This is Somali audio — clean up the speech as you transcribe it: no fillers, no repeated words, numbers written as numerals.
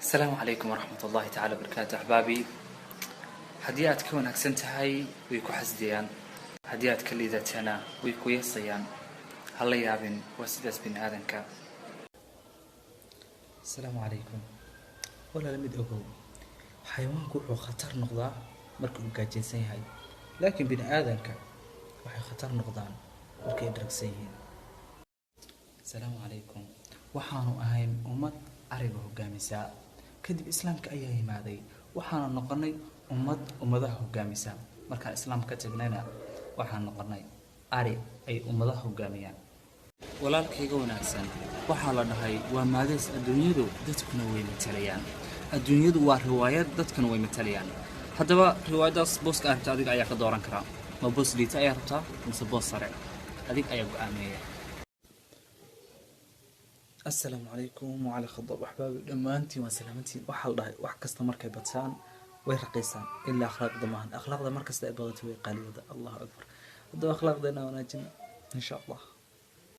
Asalaamu calaykum waraxmat ullahi tacala wabarakaatu. Axbaabi, haddii aad ka wanaagsan tahay, way ku xasdiyaan. Haddii aad ka liidatana, way ku yeesayaan. Ha la yaabin, waa sidaas bini aadanka. Asalaamu calaykum walaal. Mid ogow, xayawaanku wuxuu khatar noqdaa marka uu gaajaysan yahay, laakiin bini aadanka waxay khatar noqdaan markay dharagsan yihiin. Asalaamu calaykum. Waxaanu ahayn ummad ariga hogaamisa. Kadib Islaamka ayaa yimaaday, waxaanu noqonay ummad ummadaha hogaamisa. Markaan Islaamka ka tagnayna, waxaan noqonay ari ay ummadaha hogaamiyaan. Walaalkayga wanaagsan, waxaa la dhahay waa maadeys adduunyadu, dadkuna way matalayaan. Adduunyadu waa riwaayad, dadkuna way matalayaan. Haddaba riwaayaddaas booska aad rabta adiga ayaa ka dooran karaa. Ma boos liita ayaa rabtaa mise boos sare? Adig ayaa go-aaminaya. Asalaamu calaykum wacali khadaab. Axbaabi, dhammaantiin waa salaamantiin. Waxaa la dhahay wax kasta markay badsaan way raqiisaan, ilaa akhlaaqda maahan. Akhlaaqda markasta ay badato way qaaliyooda. Allahu akbar. Haddaba akhlaaqdeena wanaajina, insha Allah.